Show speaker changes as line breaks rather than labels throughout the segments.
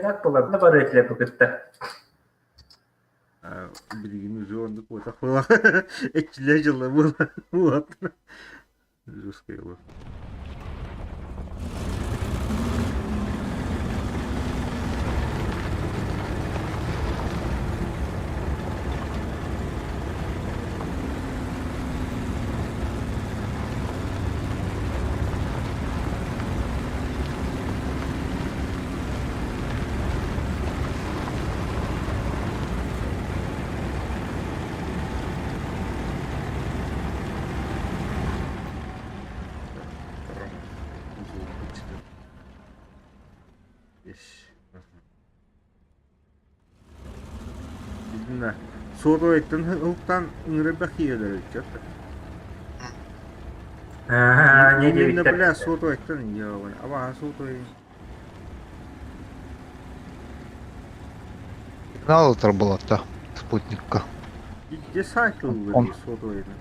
Кэнэк буолар, барыа этилэр бу кытта.
Билигин уже оннук буотах буолар. Эччилэр дьылла буолар. Жесткая была. Суотабайтан уһуктаан ыҥырайбах киирэлэр ыччат.
Не
Именно,
диэбиттэр.
бля, суотабайтан ёбай, абаһа суотабай.
Сигнал отработал спутникка.
Где сайт
Он
ыллы суотабайдан?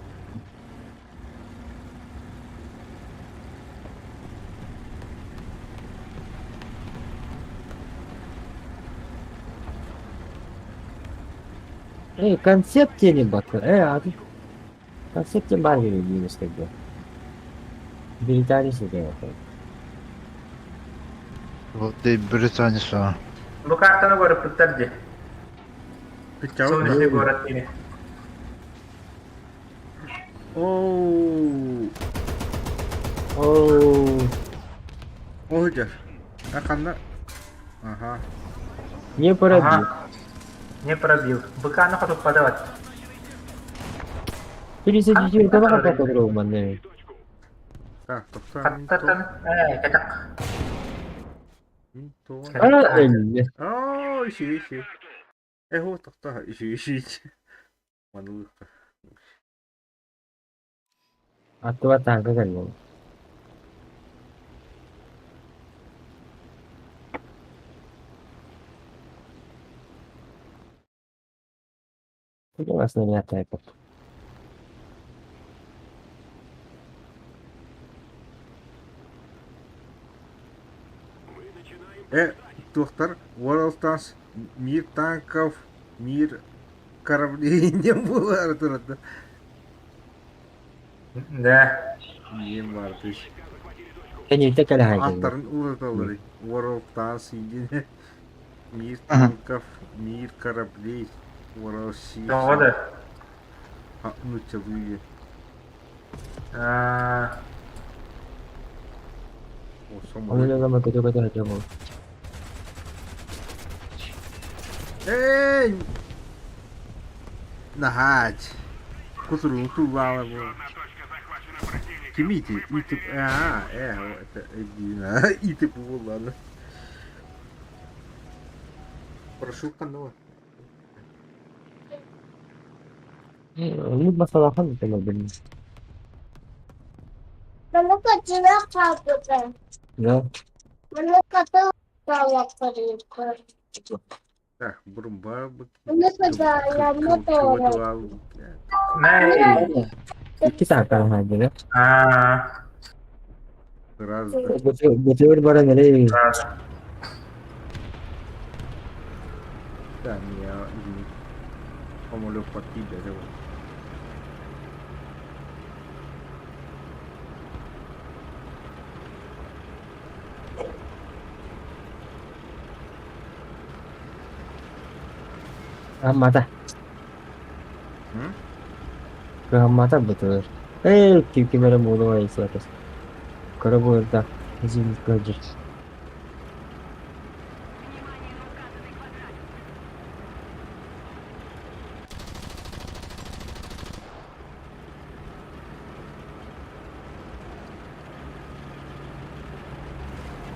Эй, концепт тени бакы. Э, а ты концепт тем бар минус как бы. Британец это вот.
вот и британец, а.
Бу картаны көрүппүттэр дии. Солнечный город диэни.
Оу.
Оу.
Ол дьэ. А ханна? Ага.
Не пробил.
Ага. Не пробил. Быканы хотуппадават.
39 давай попробуем,
Так, тоқтан.
Хаттаттан. Э, кэтэх.
А, элле.
Оо, иши, иши. Эхо, тоқта, иши, иши. Манылықта.
Аттыба танка кэллим. Куда вас на меня тайпов?
Э, доктор, World Tanks, мир танков, мир кораблей не было.
Да.
Ием бар тыш.
Кэнниттэ кэлэ сылдьабын.
Аттарын ураталлары. World Tanks индине. Мир танков, мир кораблей, World
Тоҕо
Ships.
да.
А, нуччалыы.
А,
О,
Оны
самолет.
лама көтө-көтө сылдьабын.
Эй! Нахать. Кутуру тулала бу. Кимити, итip, а, это Эдина, итip буоллааны. Прошу канала.
Оннук басалахан этэн Да.
Так, бурумба
Мэй.
Икки саатаан хаалдылар.
А,
Раз,
Бытыыр баран эрэ
раз.
да, не, извини. Помолю подтибе,
Аммата. Кыһаммата бытыыр. Эй, ким эрэ муодуга исиэтэ. Кыра буойда зимник көрдүр.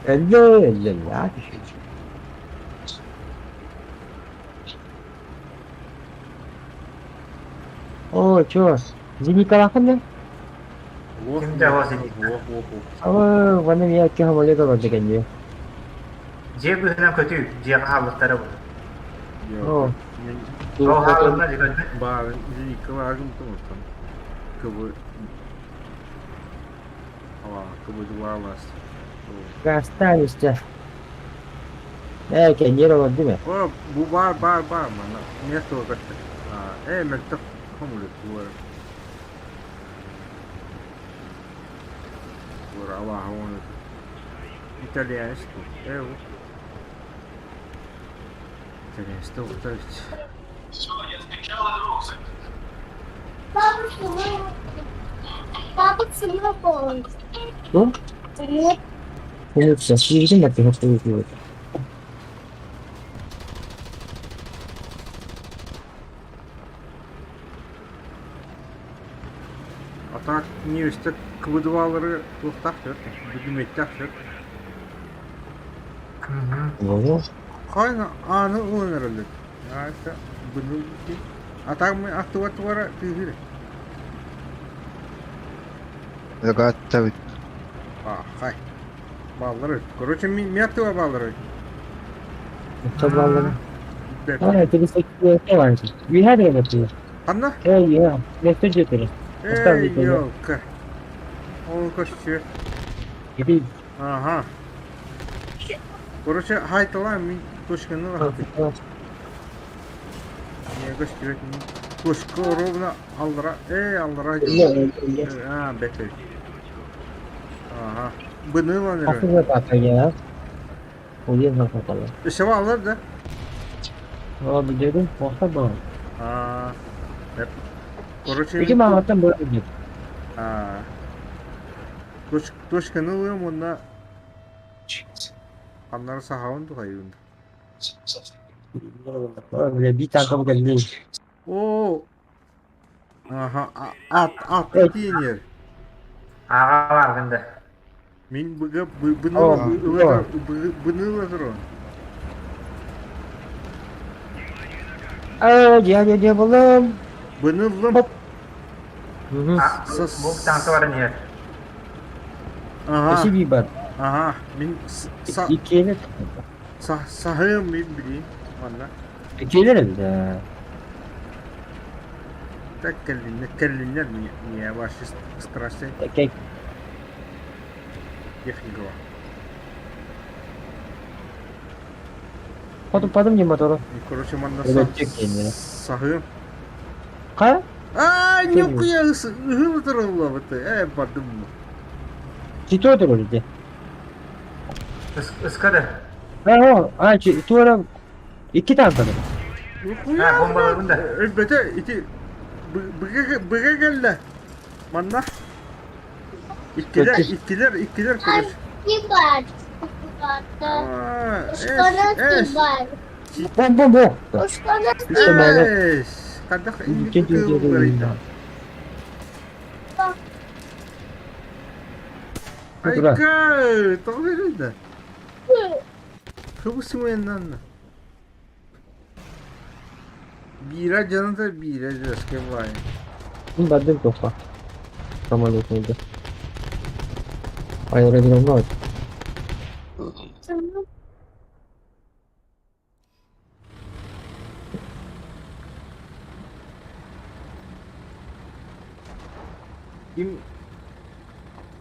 Эллэ, эллэ, Оо, чё, зеникалаахын да?
Ким да ол зенитка.
Оо, ванна мия икки самолет олордо кэнниэ.
Дьиэ быыһынан көтүү, дьиэҕэ хааллахтара буолуо.
Оо,
Ол хаалларына дьэ көрбүт.
Баар зеникалаагым тумуртан. Кыбы ава кыбы дуалас.
Останешься. Ээ, кэнниэр олордум ээ.
О, бу баар, баар, баар манна. Место көстөр. Ээ, мөлтөх хомулу туора. Туора абааһы ону. Итальянец ту. Ээ, бу. Итальянец ту.
Ну? Сиигин да киһи
А так немецтэр кыбыдыбаалары туохтаах сөп, бүдүмүөттээх сөп. Хайна ааны ылан эрэллэр. Аата быны А так мы аттыбат тугара тыыһыр.
Легаттабыт.
А, хай. Бааллар. Короче, ми аттыба бааллар.
Бааллар. А, 38 var. We had it.
Ханна?
Эй, я. Место жетери.
Эй, елка. Ол көстүө.
Иди.
Ага. Короче, хайтала мин точканы лахты. Не көстүбэт мин. Точка ровно аллара. Эй, аллара. А, бетер. Ага. Быны эрэ.
After that, я. Уен хапала.
Өсө аллар да?
О, билдим, охта бар.
А. Короче,
Ики маматтан бөр билдим.
А. Точканы ылыам уонна ханнары сахабын тухайбын.
Бля, би танка келди.
О! Аха, ат, ат тиенер.
Аҕа бааргын да.
Мин быга
О,
быны ылатырон.
А, я не не булам.
Быны ыллым.
Бу танка баран иһэр.
Ага,
Эси би бар.
ага. Мин
Иккиэнэ.
саһыым мин билин. Манна.
Иккиэлэр эбит.
Так кэллиннэр, кэллиннэр мне ваши страсти
Окей.
техника.
Потом потом не мотору.
Короче, манна саһыым.
Ка?
А, нюкуя ыһылытырыллабыты. Э, бардым.
Чито турулде.
Ыскады.
А, а, туора икки танка.
А, бомбалабын да.
Өлбөтө ити быга келле. Манна. Иккилер, иккилер, иккилер короче.
Бом бом бом.
Эс, кадах Айка, тоҕо Хыбысымыйнан. Биирэ дьаната биирэ дьаска баай.
Бардым тоққа. Самолет oldu. Аэродром var.
Ким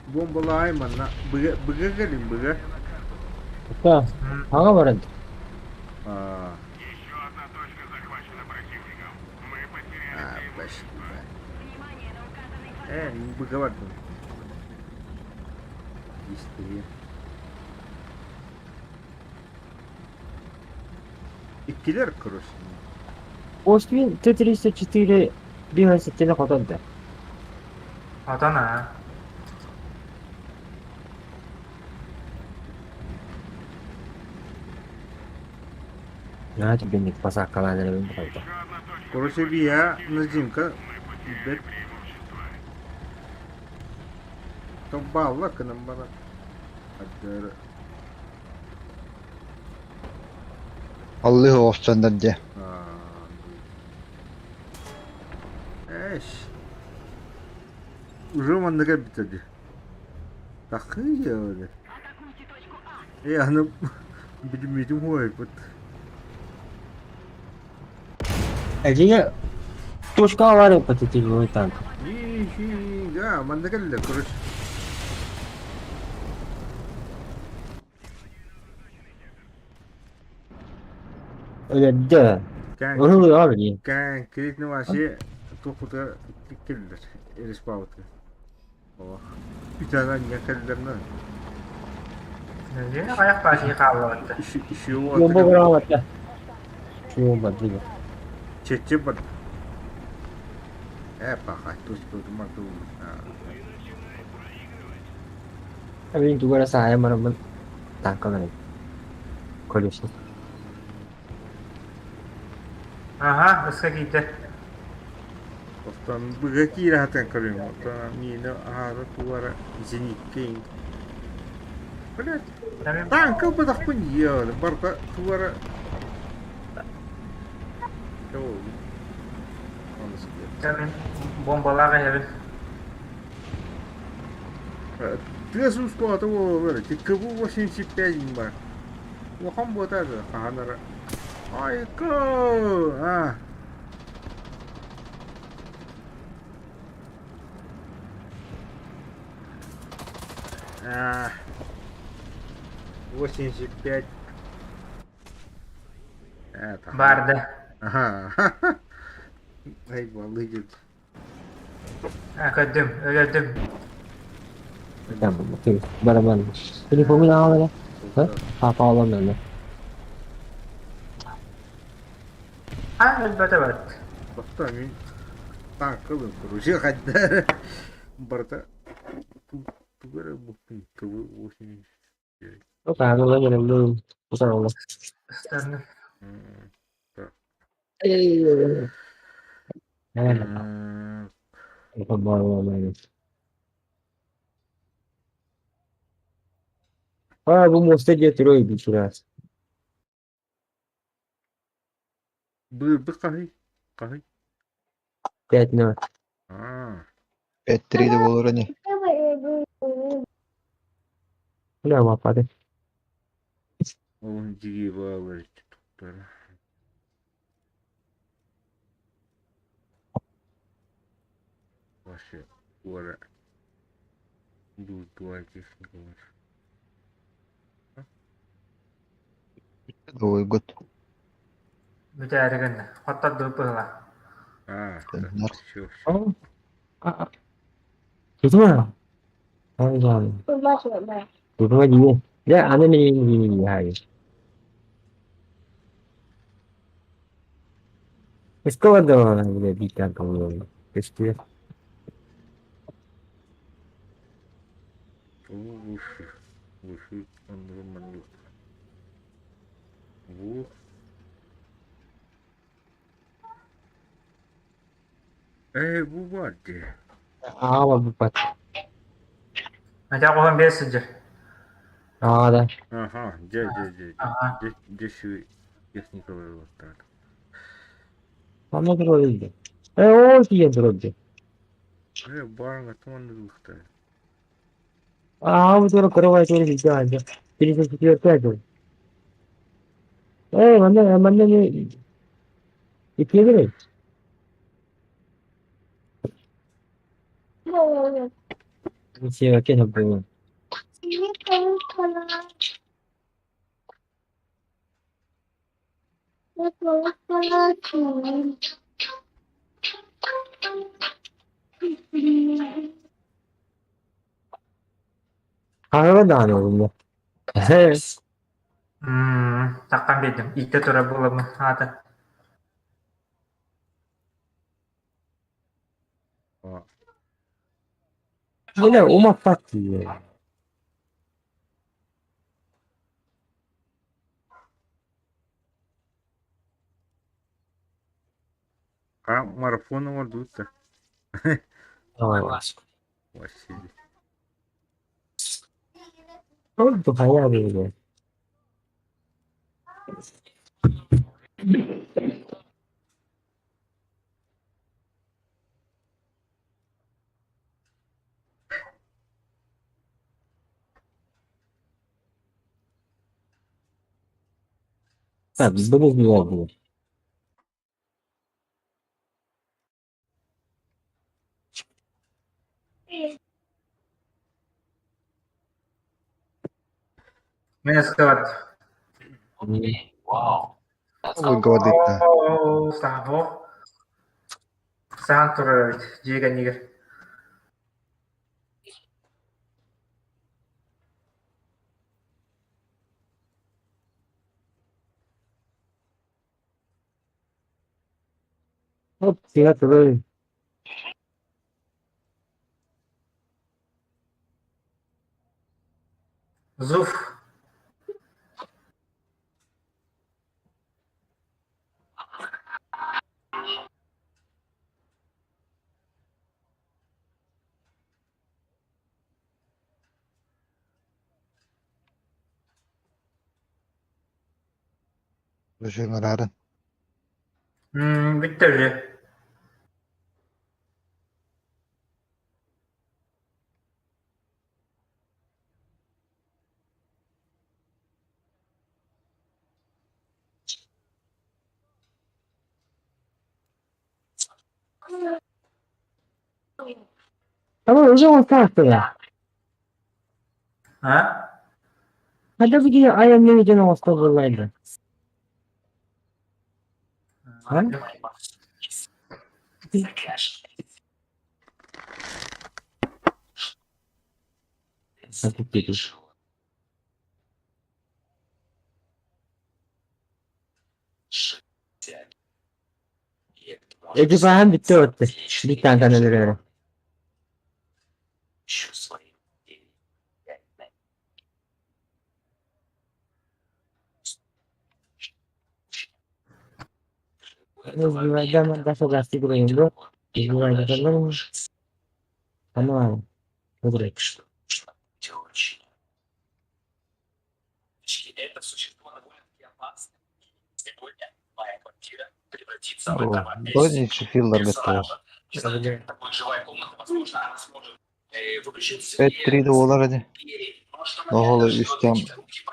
бомбалаай манна быга быга кэлин быга.
Та, аға баран.
А. А, почти. Э, быга бардым. Исти. Иккилер короче.
Оспин Т-34 бигасеттene хотонда.
Отон а.
Я тебе не посакаланыр қалды.
Короче, бия Назимка бет. Тобалла кынам бара. Адыр.
Аллы остандар де.
Эш. Уже манныга битеди. Такые öyle. Э, аны билмейдим ой, вот.
Әжеге точка бар ПТ-34 танк.
Да, манныга эле, короче.
Өлөрдө.
Кэн
Уһулуğa билиим.
кэн кредитный вообще туохпутугар кэллэр респаутка. О. Үтәгән не кэллэрнэ.
Нөҥүө хайах баасыйа хааллыбатта.
Еще
Бомба быраҕабатта. Бомба диye.
Чече бар. Э, паха, точка марту.
Мин тугу эрэ саайан бараммын таанкаларым. Колесо.
Аха, ыска киирдэ.
Оттон быга киирэ сатан көрүҥ. Оттон миинэ аһаара тугара зениткэ. Блядь, танка бадахпын ел, барда тугара.
Мин бомбалаах эһэбин.
Тыас ускуата буолар. КБ 85 бар. Улахан буотар хаһан эрэ. Айка! А. А. 85. Это.
Барды.
Ага. Эй, балыгит.
Көрдүм, өлөрдүм.
Барабан. Телефомун аҕал эрэ. Папа аламын.
А, өлбөтө бат.
Бахта мин тааккабын короче хайда барыта тугу эрэ буппун кыбы 85.
Ыстарны.
А, бу муоста дьиэ турар чураас.
Быырбыт хаһый? Хаһый?
5-0.
Аа.
5-3 да буолар ини.
Бля, лапады.
Ол дьиги баалар туттара. Вообще, уора буурдуа техника бар.
Дуойгут.
Бүтээри гынна. Хоттордуу быһыла.
Аа,
Төннөр.
все, все.
Тутума. Тутума дии. Дьэ, аны мин хаайы. Исковада биитэн коммуна. Көстүө.
Выше, выше, он Бу. Ээ, бу бар дии.
Аала буппат.
Хотя оҕом биэс сылдьар.
Аа да.
Аха, дьэ, дьэ, дьэ,
Ага.
дьэ, дьэ, дьэ, техникалар ылаттаат.
Манна турар илдэ. Ээ, ол тиийэн турар дии.
Ээ, баарыҥа туманнык ылыахтара.
Аа, бу тура кыра тура сылдьан 34 дьыл. Ээ, манна манна не иккиэбин. Сиэбэккэ сылдьабын. Хаһыга даҕаны уһунна.
Таххан биэрдим. Ииттэ турар буоламмын аата.
Бile умаппат дии.
А марафон оҥордубут да? Василий.
Ордук хайа диye. Так, был было.
Мин ысхыбат.
Выгодыта.
Оо, саһо. Саһан турар эбит дьиэ кэннигэр.
Оп, сига тылы.
Зуф.
Выжиңырарын.
Бүттэ уже.
Ama уже он саастыга.
А?
Хада бу айан дьон оҥосто буоллайда. А? Эдибаһан бүттэ отты. Диктантан өлөрөөрү.
Тони Шеффилдер Пет-три буолар ини, оһол үстэн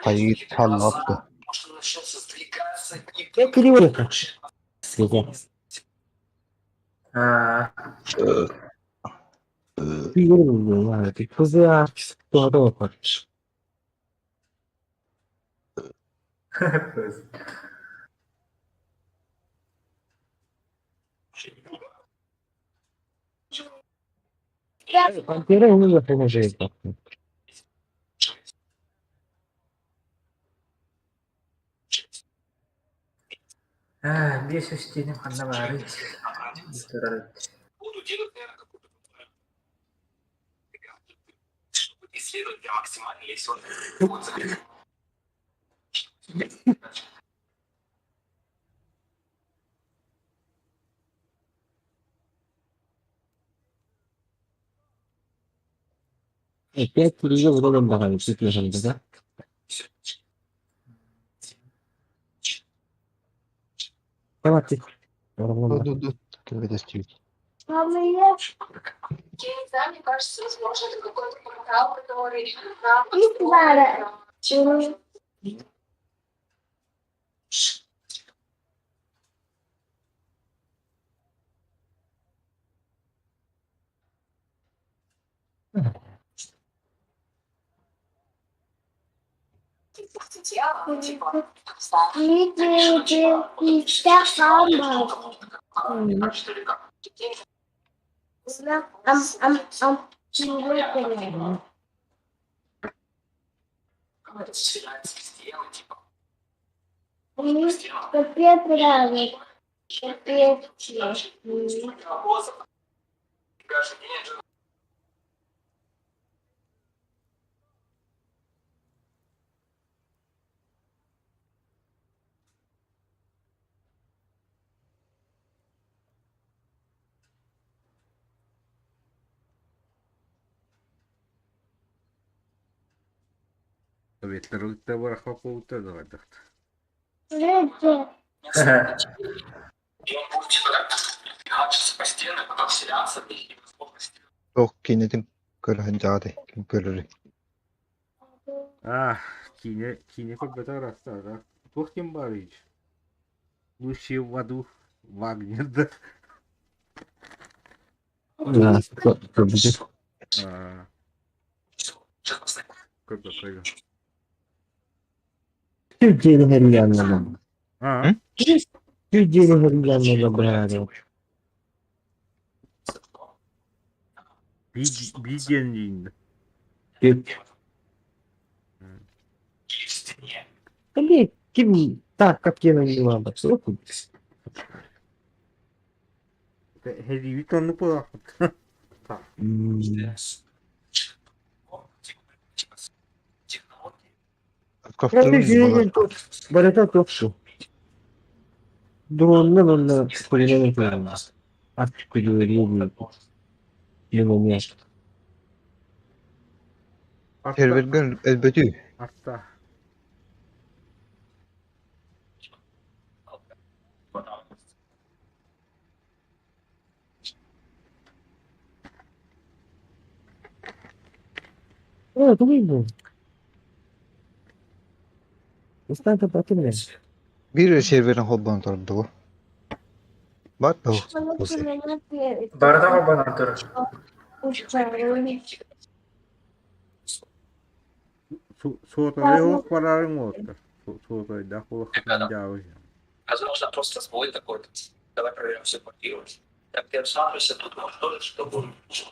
хайыы халлааппы
А, Биэс үстиэним ханна баарый? Турар эбит.
Опять перейдем в роль да? Давайте.
Советлары кытта барахпаппабыттар даҕайдахт.
Туох киинэтин көрө сылдьаҕытый, ким көрөрүй?
Аа, киинэ киинэ көрбөтө ыраастаата. Туох диэн баарый? Лучше в аду Вагнер да. Аа, көрбөккө. А?
Жүз быһаарыы.
Биир диэн диин.
Үп. Эмиэ ким так как я нанимала
Һэриибит оннук буолаахпыт.
Барыта туох Дронна уонна кулинарный ат күлүөрү
Сервергэ өлбөтүү.
Арта.
Оо, тугуй бу? Ыстаан батын
Биир эрэ серверин холбоон турдубу. Бар да
Барыта холбонон турар.
Суотабай оһох барарыҥ уоттар. Суотайдаах буолаххытына дьаабы.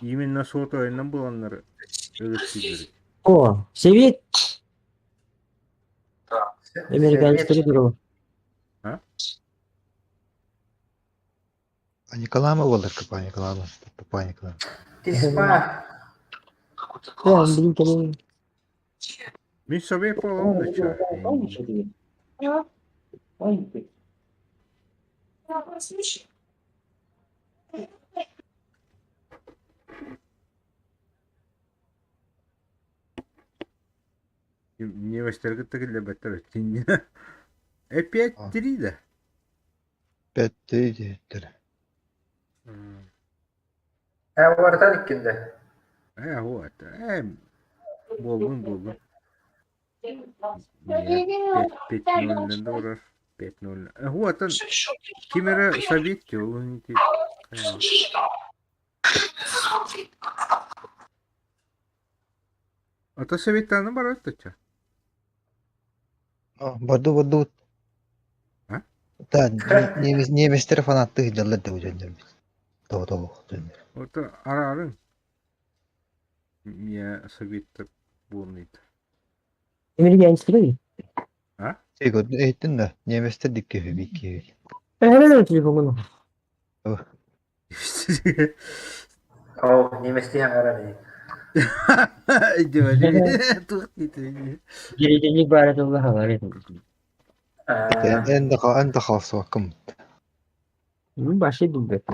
Именно суотабайынан буланнар өлөстүүллэр.
О, Совет Американецтары туру.
А?
Николаема буолар Паникалаама. Паникалаама.
Тисма.
Да, блин, кэлин.
Мин Совет буолан да чаа. Немецтергэ киллэрбэттэр өттүн. Опять три да?
Пять-три диэттэр.
Э, уларытан иккинде.
Э, вот. Э, буоллун буоллун. Нет, 5-0 долларов. 5-0. Вот он. Ким эрэ Совет ол Ото Советтаны барар тача.
Барду барду.
А?
Да, немецтер фанатты дьаллар да дьоннор. Того того.
Ото арарын. Мия Советтер буолнайт.
Американецтары.
А?
Эйттин да, немецтер дикки бикки.
Э, телефон.
Оо, немецтии хаҥаран
Гереденик баара тылла хаҥар.
Эн да халсуаккым.
Баши билбэт.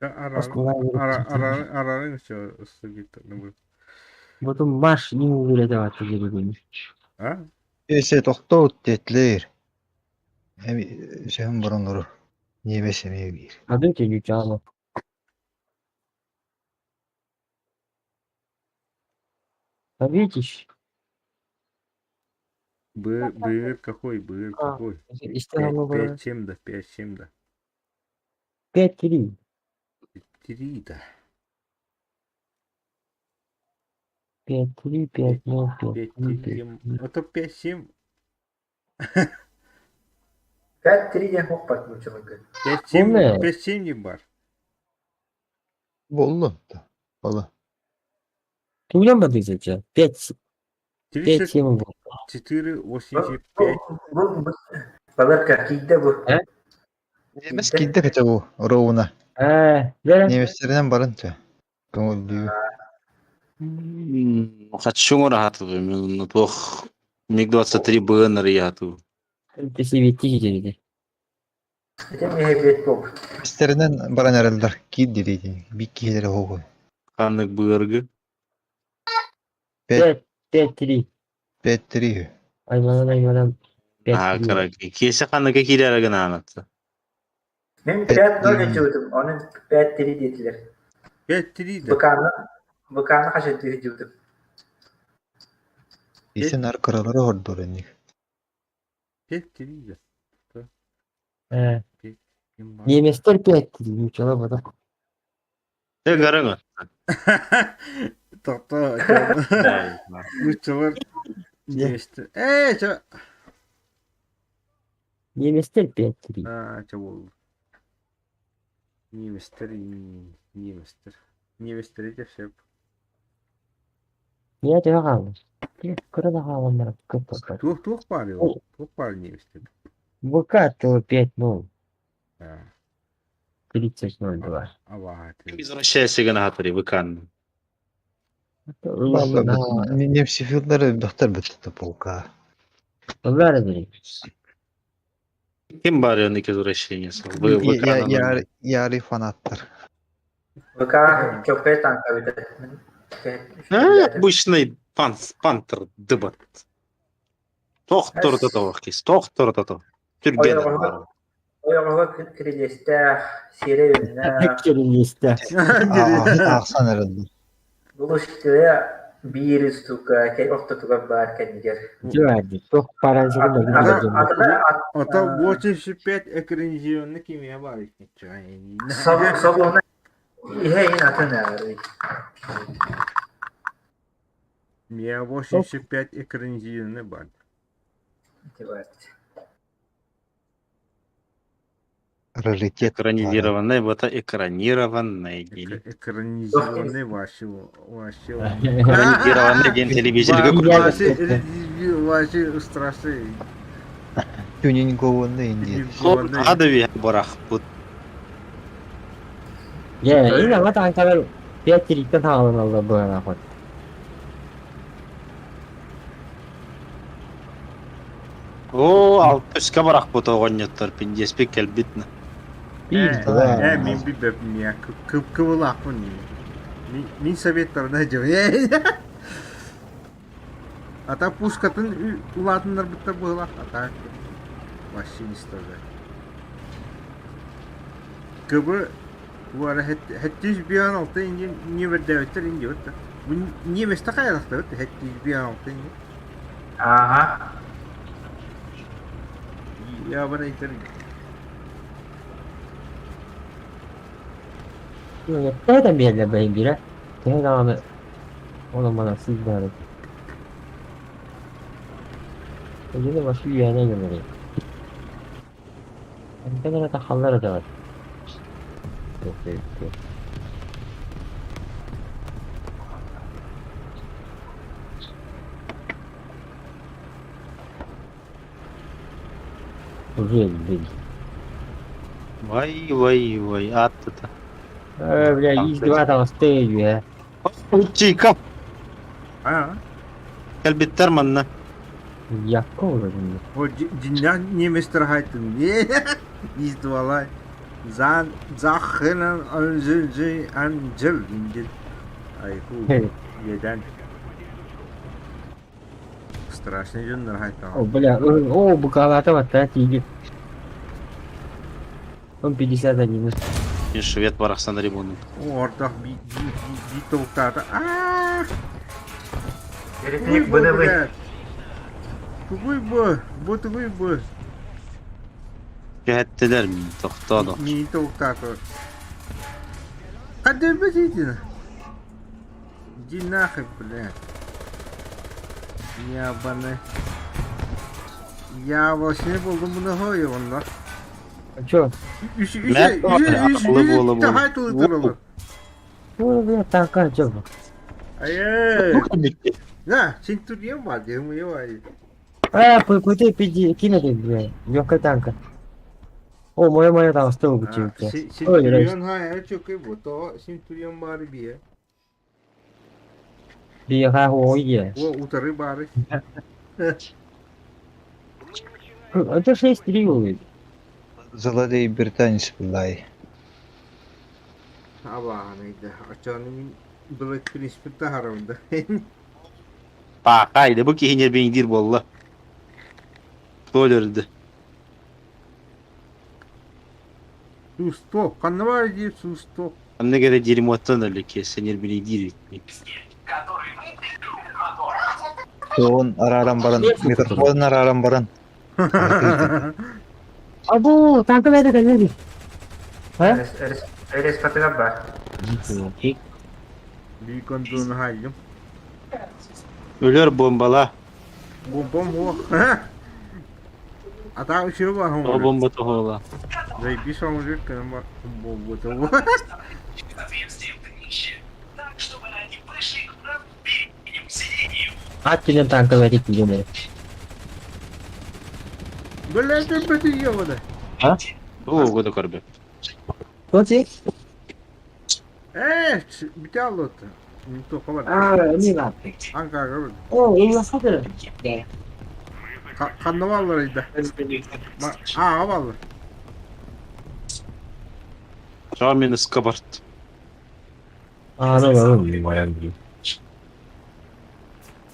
Арарын все Советтер.
Потом маш не уверен это гереденик.
А?
Эсе тохтоут тетлер. Эми сөһөн боронору. Немес эмиэ биир.
Ады телючало. Советич.
Быр, быр какой, быр какой?
Истина
5-7 да, 5-7 да.
5-3.
3 да.
5-3, 5-0, 5.
5-3. А то 5-7.
5-3 диэн хоппат мучаларга.
5-7, 5-7 не бар.
Боллу. Ола.
Туган бадызача. 5 5-7 был.
4, 85.
Бу баларка кийдэ бу.
Немес кийдэ кете бу ровно.
Э, да.
Неместеринен барын тө. Көңүлдүү.
Хочу рахату, туох МиГ-23 БН рыяту.
Ты себе тихий.
Ити миһэ бу.
Неместеринен баран эрэллэр киир дириитин. Бик киһилери хоҕу.
Ханнык быаргы.
5
5-3.
5-3.
Айманан айманан.
Аа,
5-3.
караки. Кесе ханныка киирэр гынаанатта.
Мин 5-0 дьиэбитим, онон 5-3 диэтилэр.
5-3 да.
Быкааны быкааны хашырдыы дьиэбитим.
Исен ар кыралары хордор энник.
5-3 да.
Э, немецтер 5-3. Ничего бода.
Те гараңа.
Тохто. Нуччалар немецтер. Э, чо.
Немецтэр 5-3.
Аа, чэ буолла. Немецтэр, немецтэр. Немецтэри дьэ сөп.
Я төһө хаалла? Кыра да хаалан баран кыппаппат.
Туох туох баар ол? Туох баар немецтэр?
ВК 5-0.
Аа,
30-02.
абааты.
Возвращайся гына ВК.
Немсифилдер бөхтөр бүттү полка.
Öyle değil.
Ким бар оннук возвращение? Вы
Яри фанаттар.
ВК чөккэй танка бүтэ.
Обычный пантер дыбат. Тохтор да кис, тохтор да Түрген.
Ойоҕоһо кирилиэстээх, сиэрэ үүннээх,
Кирилиэстээх.
Ахсан эрэллэр.
Булуштуя биир сука ортотугар баар кэннигэр.
Дьэ, туох паранжыгын
Ото 85 экранизированный кимия бар
Собуна иһэ иһин атын аарый.
Мия 85 экранизированный бар.
Раритет.
Экранизированный, вот экранированный.
Экранизированный вообще вообще.
Экранизированный день телевизорга
Вообще вообще страшный.
Тюнингованный индия.
Адови барах бут.
Я, и на вот анкалар пять ритен хаалан алла быана хот.
О, алтыска барах бут оҕонньоттор пиндеспи кэлбитна.
Э, мин билбэппин мия кыбылаахпын мин советтарына дьэ. Ата пушкатын улаатыннарбыттар быһылаах ата вообще не стреляет. Кыбы Уара хэттис биан алта инди небердээбиттер инди вот. Бу неместе хайалахтабыт хэттис биан алта инди.
Ага.
Я бана итер.
Төһө биэрдэ бэйин бирэ. Төһө даҕаны онон манан сыыллаары. Эдьине башы үөһэнэ гынарый. Онтон эрэ тахаллар этэ Уже блин.
Вай, вай, вай, аттыта.
Э, бля, из два там стою,
Чика.
А?
Кэлбиттэр манна.
Якка уже.
О, диння неместер хайтын. Издвалай. Зан захынан анжы анжыл инжил. Ай ху. Еден. Страшный дьоннор хайтан.
О, бля, о, букалата вот так иди. Он 51.
Швед барахсан ремонт.
О, ортах би би би толтата. А!
Еретник быдыбый.
Тугуй бу, бу тугуй бу.
Түһэттилэр мин тохтоодо.
Мин толтата. Кадыр бетитин. Иди нахуй, блядь. Я баны. Я вообще булдum bunu hoy onlar.
А чё?
Үш үш
Мә-
үш
Акылы болы
үш
болы.
тахай тулы.
Ну, бля, танка, чё?
Ай. На, Центурион бар дем я.
А, пути, пиди, кинули, бля, легкая танка. О, моя моя там стол бутылки.
Центурион ха, çok iyi bu. To Centurion bari bir.
Биха ой.
О, утары бары.
Это 6-3 будет.
Золотый британец булай.
Абаанайда. Ачаны мин Black Prince таһарамда.
Паахайды бу киһинер бэйдиир буолла. Толерді.
Сусто, ханна бар дип сусто.
Анны кere дерьмоттан өлі кесенер бэйдиир.
Тоон араран баран, микрофон араран баран.
Абу, танка бэйдэ кэллэри. А?
Эрес патыга бар.
Bir кондуну хайым.
Өлөр бомбала.
Бомбом о. А так үчүгэй баар
Тоҕо
хомуйар.
бомба тоһуола.
Заебись хомуйар көнөн бар буолбута.
Ат түнэн танка бэти киирэн
Блядь, бэти ебана.
А? Оо, да көрбөт.
Тоти?
Ээ, бүтэ аллота. Туохха бар.
Аа, не лаппы.
Анкага бар.
О, уласады.
Ханна бааллар ыйда. Аа, бааллар.
Чаа мен ыска барт.
Аа, ну, ну, моя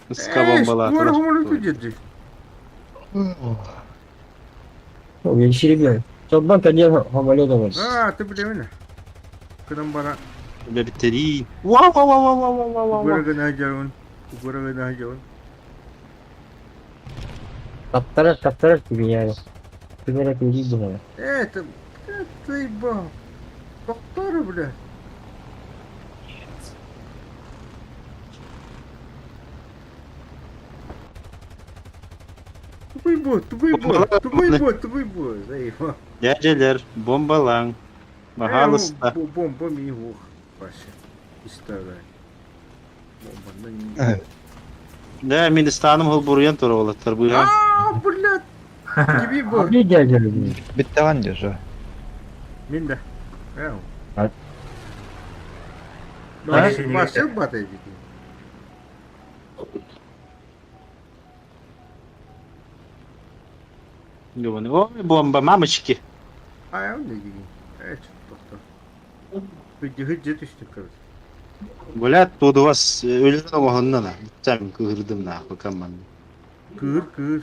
Ыска бомбалаатылар.
Хомуйар деді.
Мен Чолбан конечно самолет бар.
Аа, ты билемин. Кынан бара.
Бэбиттерии. Вау, вау, вау, вау, вау, вау, вау.
Угара гына жарун. Угара гына жарун.
Таптарар, таптарар тебе yani. Примерно күйді бұны.
Э, ты, ты ба. Доктор, бля. Тупой бот, тупой бот, тупой бот, тупой бот. Заебал.
Дядялар, бомбалаң. Пожалуйста.
Бомба мигух. Вася. История. Бомба. на
Да, мин станым холбуруян тура буйга.
А, блядь. Тебе бот.
Не дядя
Биттэҕин дии уже.
Мин да. Эу.
А?
Басыл бат эбит.
Ой, бомба, мамочки.
А, он не деген. Э, тоқта. Hücce түстүк короче.
Блядь, тут у вас өлөрөн оҕоһунна Сам кыһырдым нахуй команда.
Кыр, кыр.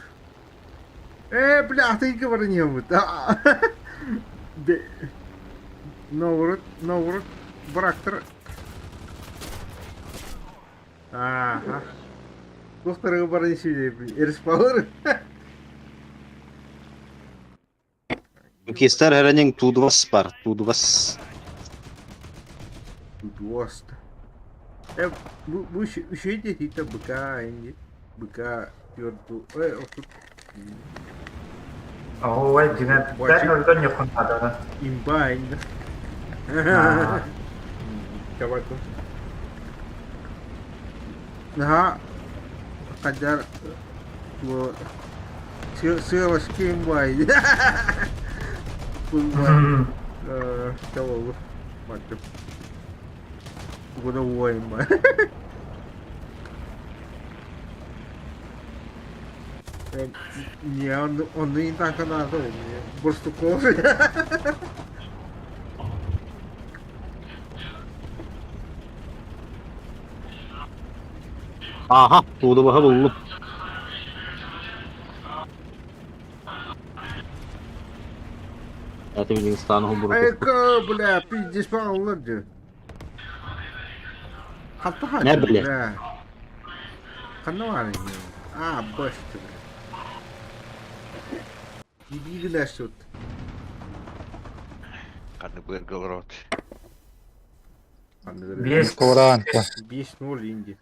Э, бля, ты говори не вот. Новгород, Новгород, Брактор. Ага. Доктор бар не Эрспалыр.
Кестер хәрәнең тудвас бар, тудвас.
Тудвас. Э, бу бу şey de hita быка инди. Быка тверду. Э, отут.
Ой, дигән, бәр өлгөн юкын аданы.
Имба инди. Табаку. Наха кадар бу сыалашки имба инди. Бу того баттым. Куда воин Не, он, он не так надо, Бурстуков.
Aha, тудваһы буллум. Это минең станым холбуруян.
Айка, бля, пиздец, паллады. Хатта
Не, бля.
бля. Канавары. А, башты, бля. Иди тут.
Ханны быргыл рот.
Бес.
Ковраан.
5-0 инди.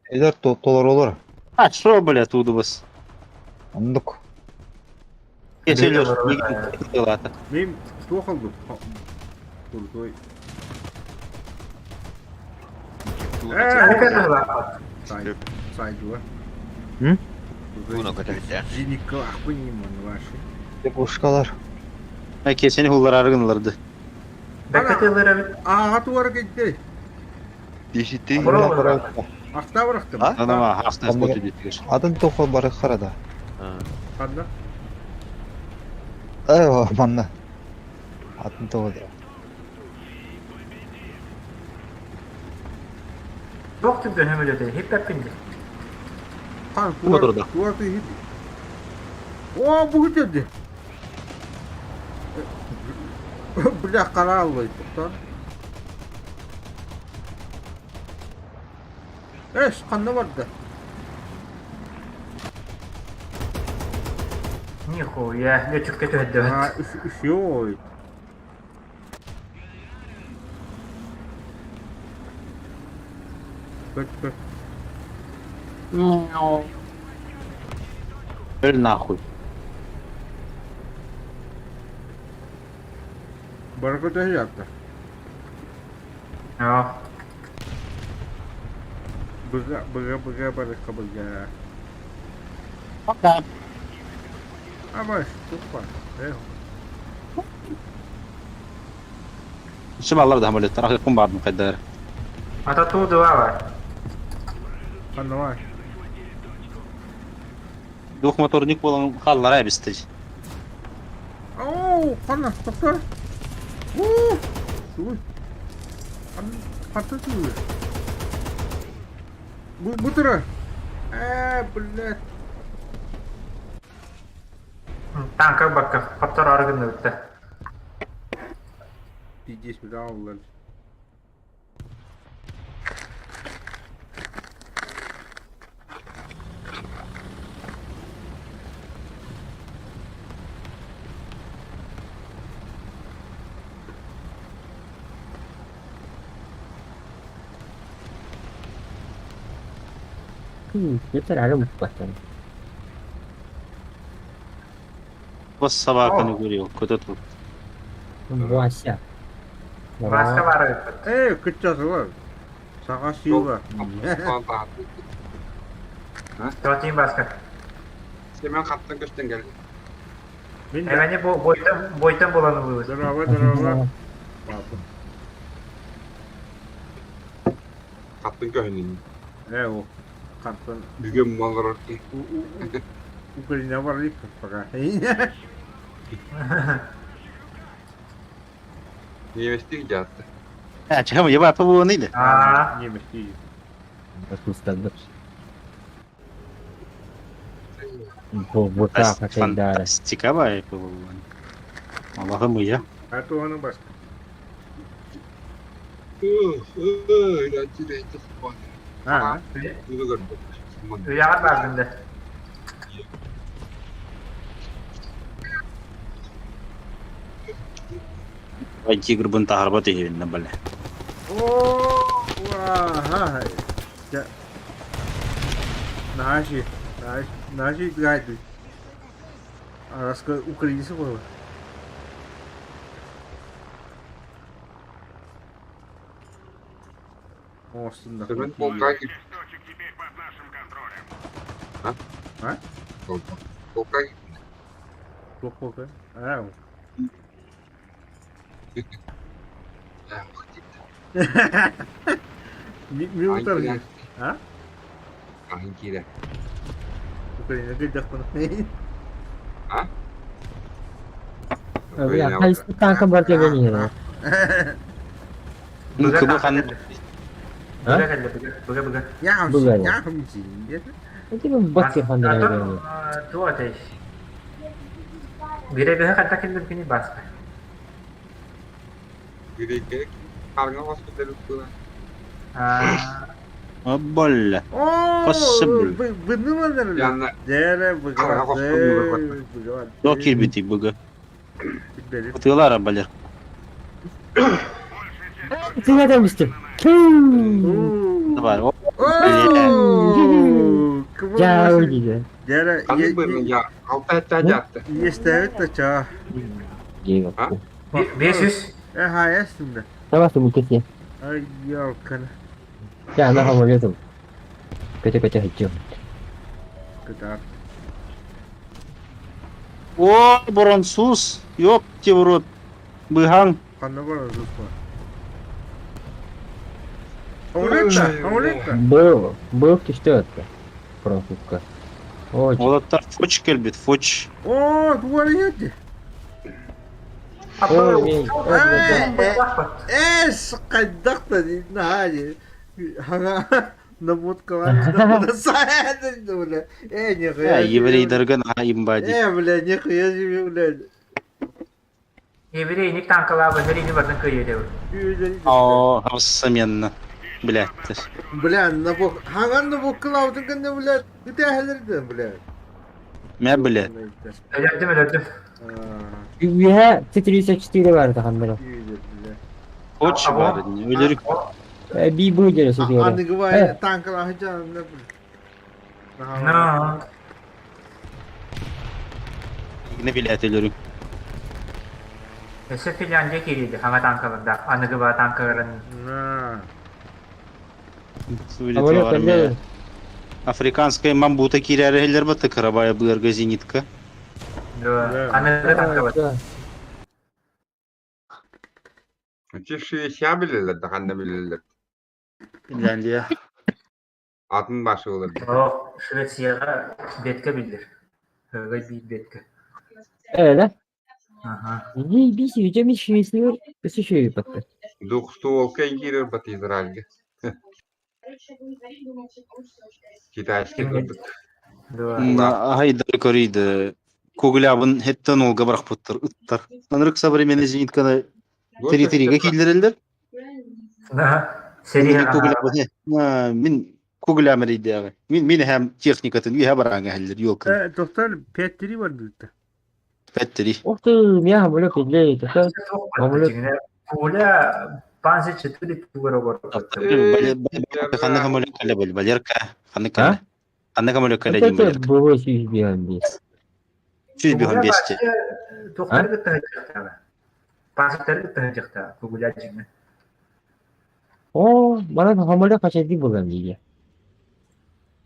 Эдер толор олор.
А, что, бля, тудвас?
Ондук.
Кеселер,
Мен слухалды. Крутой.
Э,
Сайдуа.
М?
Буну көтөрдө.
Зенитка охуенно ваши.
Пушкалар.
Кесени хуллар аргынларды.
Бәкәтелер
Ага туар кетти.
Десити.
Акта барахтым.
А?
Анама хасна спот диттигер.
Атын тохо бары харада.
Ханна.
Э, манна. Атын тохо.
Доктор дөнөмөлөдө, хиппеппинди.
Хан
Моторда.
туар ты хит. О, бу деди. Бля, караллы токтор. Эш, канна барды.
Нихуя, летчик кетөдө.
А, еще. Көт, көт.
Өл нахуй.
Барыта төһө
Joo.
Быга, быга, быга, барыка быга.
Пока.
Абаш, тупа. Эх.
Шыбалар да самолеттар ахыппын бардым хайдар.
Ата туу два бар.
Ханна
Двухмоторник буолан хааллара эбистий.
Оо, ханна, тоқтар. Уу, суй. Ханна суй. Бу, бу тура. Э, блядь.
Танка бакка. Хоттор арыгын өттө.
Пиздец, бля, аллар.
Yeter arı bukbatan.
Бас собаканы көрüyor, көтө тур.
Вася.
Маска бар өттө.
Э, кытчасы Саға сүйіға.
Тотин баска.
Семен хаттан көстен келdi.
Мен де.
Эвени бу бойтан бойтан боланы бу.
Здорово, здорово. Папа.
Хаттан көһүнүн.
Э, о. Қаттан.
Бүгін малар ki.
Украина бар лик пока.
Неместик жатты.
Ә, чыгам, еба ПВО или?
Аа.
Немец дейді.
Кустанды. Бу бута хакайдара.
Фантастика бай ПВО. Аллахым я.
А то оның басқа. А,
Уяга бардым да.
Ай тигр бун тахарба тегенне бале.
О, ага. Наши, наши, наши гайды. А раска украинцы было. О, сында.
Семен полка кип. А?
А?
Полка кип.
Жоқ полка. А, Ми утар. А?
Ахын кире.
Украина гайдақ.
А?
Я хайсы танка бар деген yine.
Ну, кыбы хан
Быга келди, быга, быга, быга.
Я,
Быга.
я,
Это бакки хандра.
Туа теш. Бире беhe катта келдим кини баска.
Бире Карга госпиталь было.
Аа.
Болла.
О,
Possible.
Быны
Янна
Дере
Карга госпиталь
быга.
До кирбити быга. Тылара балер.
Ты это мистер.
Давай. О,
Я дейді.
Дере
Канды быны я алта жатты.
Естәвит та ча.
А?
500.
Э, ха, естімді.
Давай ты мукете.
Ай, ялкана.
Я на самолетом. Катя катя хочу.
Кытар.
О, бронсус. Ёпти в рот. Быган.
Қанда бар жұспа. Амулетта, амулетта.
Был, был что это? Французка. Очень.
Олаттар фоч келбит, фоч.
О, дуар еді.
Ой,
Эс, қайдақта дейді, хади. Хага, набуткалар. Саяды, бля. Э, нихуя.
Э, еврейдерген ха имбади.
Э, бля, нихуя себе, бля.
Еврей ник танкалабы, херини бардын көйөдө.
О, современно. Блядь.
Бля, набок, хаган набоккалаудың кенде, бля, үтәһелерді, бля.
Мә, блядь.
Өлөрдүм, өлөрдүм.
Я Т-34 бар хандра.
Фоч бар. Өлөрүк.
Би бу деле сөйлөйөр.
Аны гыбай танкалар жан,
Но.
Не билет өлөрүк.
Өссө Финляндия киириэйдэ хаҥа танкалардаах, аныгы баа танкаларын
Самолет
Армия. Африканская мамбута киирээри иһиллэр батта кырабая быарга зенитка.
Да, аныгы танкалар.
Ити Швеция билэллэр да ханна билэллэр.
Финляндия.
Атын башылар.
О, Швецияҕа бетка биллэр. Һыгай биир бетка.
Ээ,
Аха.
Заебись, ведем еще еще и пока.
Двухстволка киирэр бат Израильга. Китайский курдук.
Да.
Аһайдары көрүйді. Куглябын хеттен олга барахпыттар, ыттар. Анырык современный зенитканы тери-териге киллереллер.
Да. Серия.
Мин куглямыр идеяҕа. Мин мин һәм техникатын үйә бараңа хәллер юлкын.
Доктор петтери бар дүйті.
Петтери.
Ух ты, меня самолет куглей.
Кугля панзе четыре тугара бар.
Ханна самолет кале бол Валерка. Ханна кале. Ханна самолет кале
дим Валерка. Было сүйбиан бес.
Сүйбиан бесте.
Тоқтар гыттыгы Панзиктары гыттыгы жакта кугля жигне.
О, манан самолет качайды булган диye.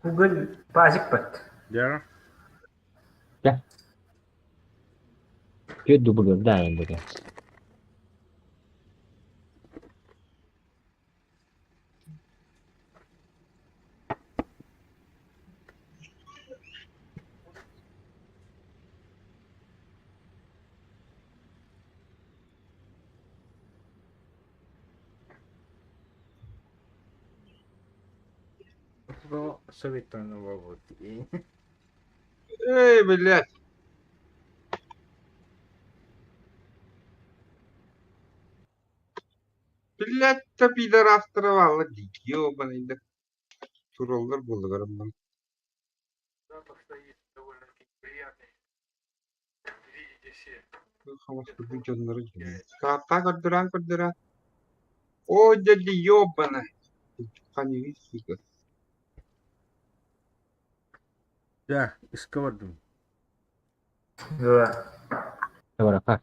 Кугл пазик бат.
Да.
Да. Түөрт дублердаах эндигэ
Советтан
Эй, блядь. Блядь, да пидорастровала, ебаный, да. Тураллар булларым.
Запах стоит довольно-таки приятный. Видите все.
Карта көрдөрөн көрдөрөн. О, дяди ебаный. Хани сука.
Да, исковардым.
Да.
Барака.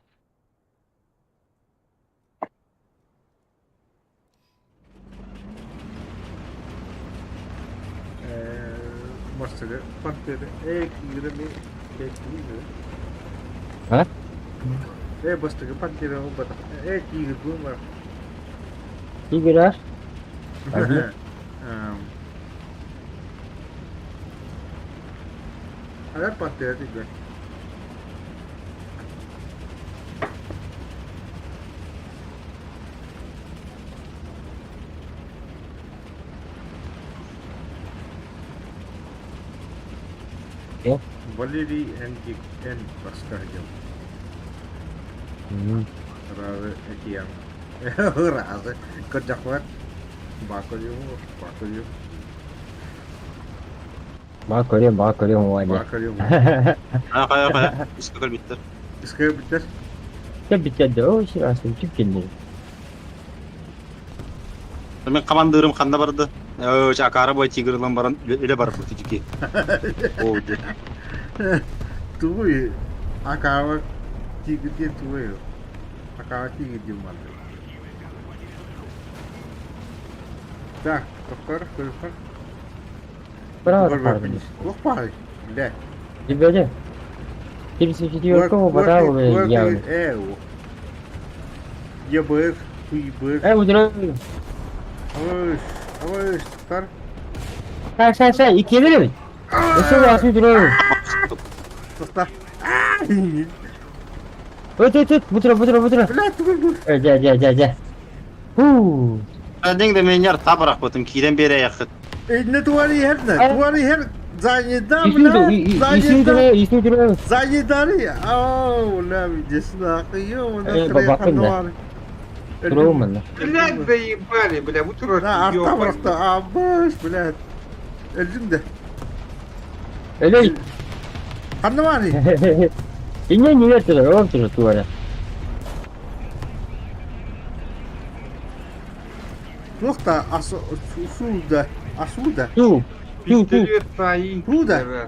Марселе пантера кииреми кииреми.
А?
Бастыгы пантера бата. Киир бу бар.
Тиграш?
Ага пантера тигр. Валерий Н. Н. Баскардил. Разы океан. Разы. Коджахват. Баколю. Баколю.
Баколю, баколю, Ваня.
Баколю.
Кая, кая. Искакал биттер.
Искакал биттер.
Биттер, о, сирасың, түп келді.
Мен командирым ханна барды. Акара бой тигрлан баран эле барып тижики. О,
Тугуй. Акара тигр диэн тугуй. Акара тигр диэн барды. Так, тоқтар, көрүххэ.
Браво,
Туох баҕай, бля.
Ребята, 34 батал явно.
Ебык, хуйбык.
Удирай.
Ой, ой, тоқтар.
Сай, сай, сай, иккиэлэр эбит. Өссө баасы удирай.
Тоқтар.
Өт, өт, өт, бутура, бутура, бутура.
Бля, тугуй бу.
Дьэ, дьэ, дьэ, дьэ. Хуу.
Динг да мен яр табарах бутым кирен бере якыт.
Не туари херне, туари хер. Занята, бля, занята.
Занята.
Занятари. Ау, бля, видишь, нахуй, ё,
Бабакын Турууманна.
Блядь, заебали, бля, бу турар.
Да, арта барахта, абыш, блядь. Өлдүм да.
Өлөй.
Ханна баары?
Инне не турар, ол турар туара.
Туохта, асууда, асууда.
Ту. Ту, ту.
Туда.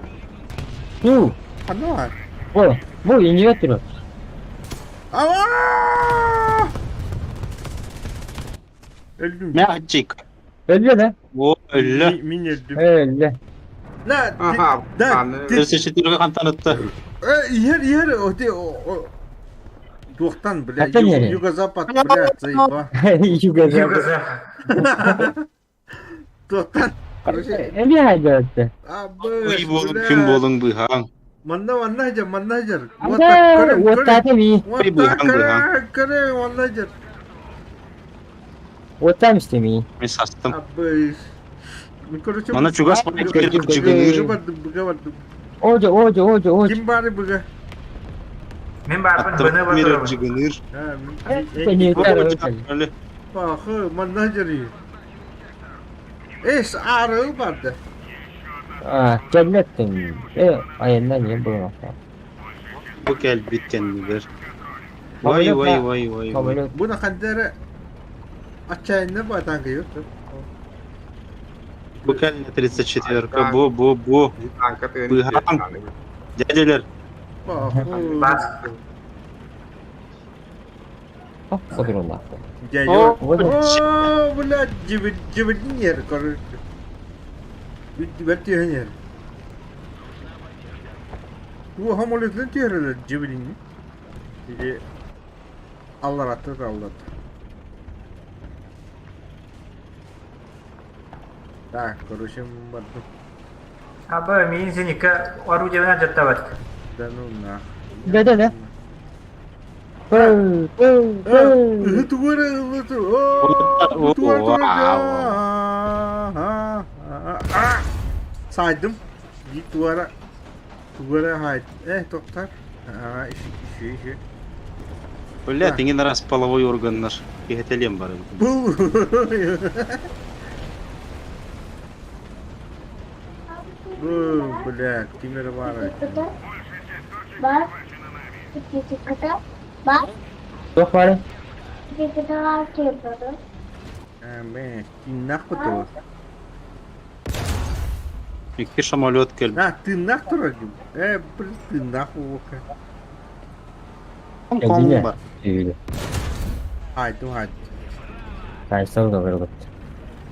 Ту.
Ханна баары?
О, бу инне турар.
Ава! Өлдүм.
Мягчик.
Өллө да?
О, өллө.
Мин өлдүм.
Өллө.
На,
Ага,
да,
аны
ты,
Өссө хантанытта.
Иһэр, иһэр, оти, туохтан, бля,
Хантан иһэр?
юго-запад, бля, заеба.
Юго-запад.
Туохтан, короче,
Эми хайдатты.
Ый болуң, күн болуң быһаң.
Манна, манна жар, манна жар.
Анда уоттаата ми.
Ой, быһаң, быһаң.
Көрө, манна жар.
Уоттаам истеми.
Мен састым.
Абы. Ну, короче,
Мана чугас
быга бардым, быга бардым.
Ожо, ожо, ожо, ожо.
Ким бары быга?
Мен баарбын быны батырабын.
Жыгыныр.
Пахы, манна жары. Эс, ары барды.
А, кэллэттин. Э, айаннан не было.
Бу кэлбит кэннигэр. Вай, вай, вай, вай, вай.
Буна хандара отчаянно батанга yok.
Бу кэллэ 34-ка, бу, бу, бу.
Танка тыын
Быһаң. Дядялар,
Пахы.
Бас.
Содурулла.
Дядя.
О,
О, блядь, джибинер, короче. Бәттиһенер. Бу хамолетлен тиһерелер джибинни. Или Аллар атты да аллар. Так, короче, бардым.
Аба, мин зенитка орудиебин алдьаттабат.
Да ну нах.
Да, да, да. Пыл, пыл, пыл.
Тугары, о, тугары, Сайдым. Git duvara. Duvara haydi. Eh doktor. Aa, işi işi işi.
Бля, тиңин раз половой органнар. Киһетелем бар.
Bu. Bu, бля, kimleri var?
Бар. Бар.
Туох бары?
Ame, тыннах бу.
Икки самолет кэлбит.
А, тыннах турар. Э, бир тыннах бука.
Кэлбине.
Бар.
Haydi haydi.
Кайсал да бер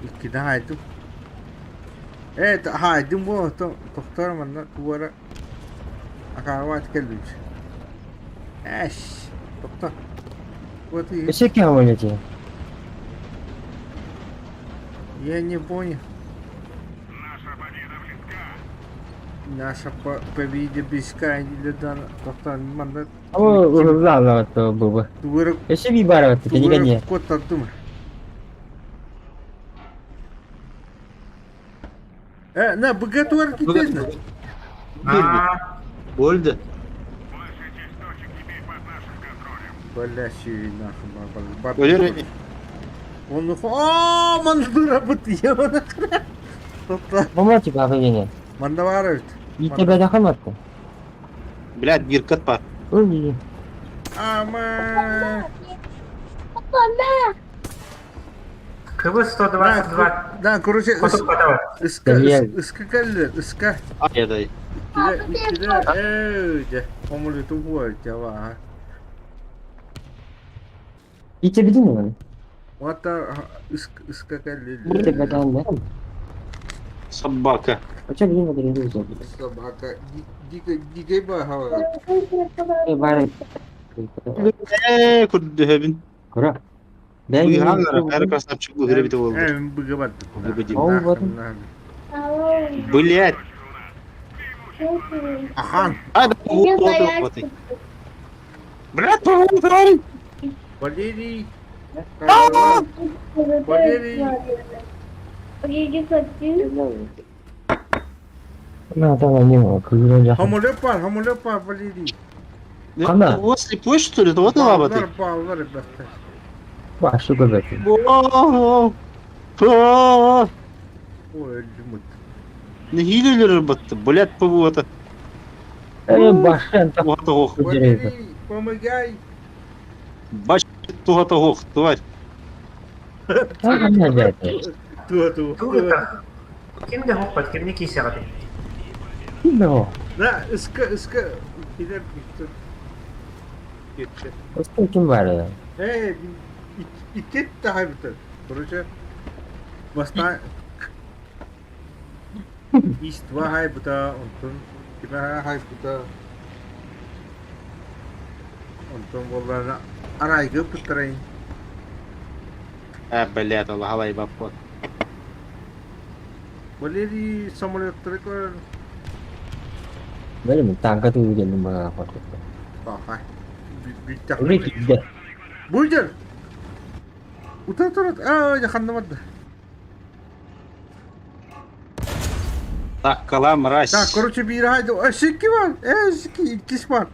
İki de haydi. Evet haydi bu doktor manna duvara akavat kelmiş. Eş doktor. Вот и
Өсө ки хамолети.
я не понял. Наша победа близка, или да, доктор, манна
О, урла ла то бу.
duvara
Өсө би бара то
duvara
кени
код таттым. Э, на, быга дуvar gidin.
Аа,
Болды.
Бля, нахуй, бар.
Өлөр эми.
Он О, мандура бут ебана. Тоқта.
Мама типа охуение.
Манда бар бит.
И тебя дахаматты.
Блядь, биркат бар.
Ой.
Ама.
КВ 122
Да, короче,
хотук батабат.
ыска
Да,
ыска келди, ыска.
Аядай.
Иккиде, иккиде, эй, же, омулету буа, жаба.
И тебя дин.
Вата ыска ыска келди.
Тебя дан.
Собака.
Оча дин дин дин.
Собака, дико дико ба хава.
Э бары.
Э, күрдү
Кура.
Быһаң эр красавчик бу хире бите болду.
Э, быга бар.
Быга
Ол бар.
Блядь.
Ахан.
А, да, вот, вот. Блядь, по-моему,
Валерий. Валерий.
На там не могу. Кура.
Хамолет бар, хамолет бар, Валерий.
Кана?
У вас слепой, что ли? Вот лаба ты.
Баллар, баллар, ребята.
Башы көбөт.
О, о,
Ой, лимут.
Нехилелер батты, блядь, ПВО-то.
Э башы антах.
Тугата ох.
Валерий, помогай.
Бач, тугата ох, тварь.
Ту, ту.
Тугута. Ким да хоппат, кимни кийсэҕит?
Но.
Да, ыска, ыска. Килер битти. Кетти.
Өстө ким бар?
Эй, икки daha битти. Короче, бастаан Иства хайбыта, онтон кимэ хайбыта, онтон буоллаҕына арайга ыппыттарай.
Э, блядь, алаһалайбаппыт.
Валерий самолеттары көрөр.
Били танка туу диэн баҕа хоту.
Баха.
Ури киирдэ.
Бульдер! Утары турат. Аа, ханна барда.
Таккала мразь.
Так, короче, биир хайда. Эсики бар. Эсики, иккис бар.